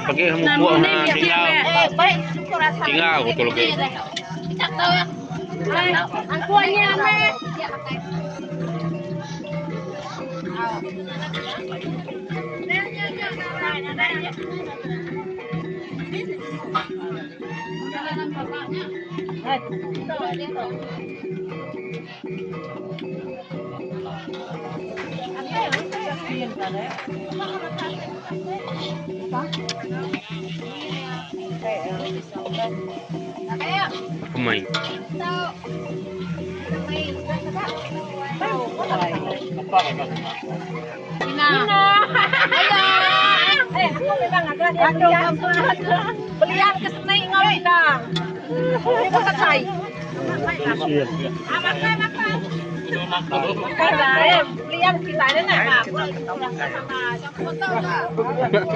Pagi mupuk na tinggal. Tinggal aku tu lagi. Pemain. Belian ke seni enggau Ina.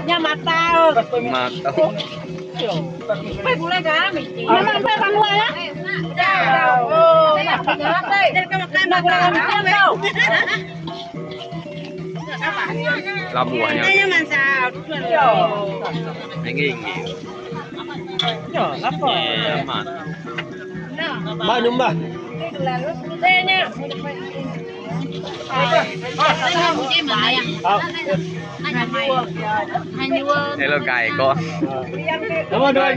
Nya matau. Matau. Labuh nya. Tinggi tinggi. Eh, amat. Mbah nyumbah. Hello guys, ko. Hello guys.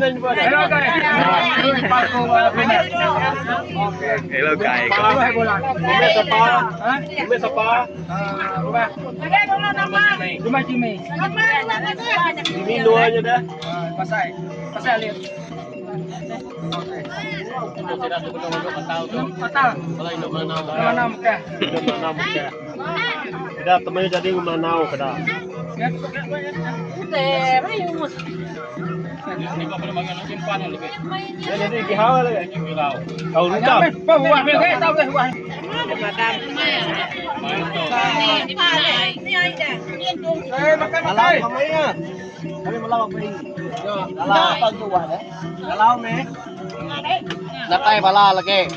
Hello guys, ko. Ini luar je dah. Dah teman jadi manau kada. Ya jadi gihau lagi. Kau rukam. Kalau kami ya. Kami malau apa ini? Kalau apa tu buat eh? Kalau me. Datai bala lagi.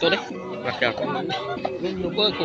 Tu deh. Rakyat. Lupa aku.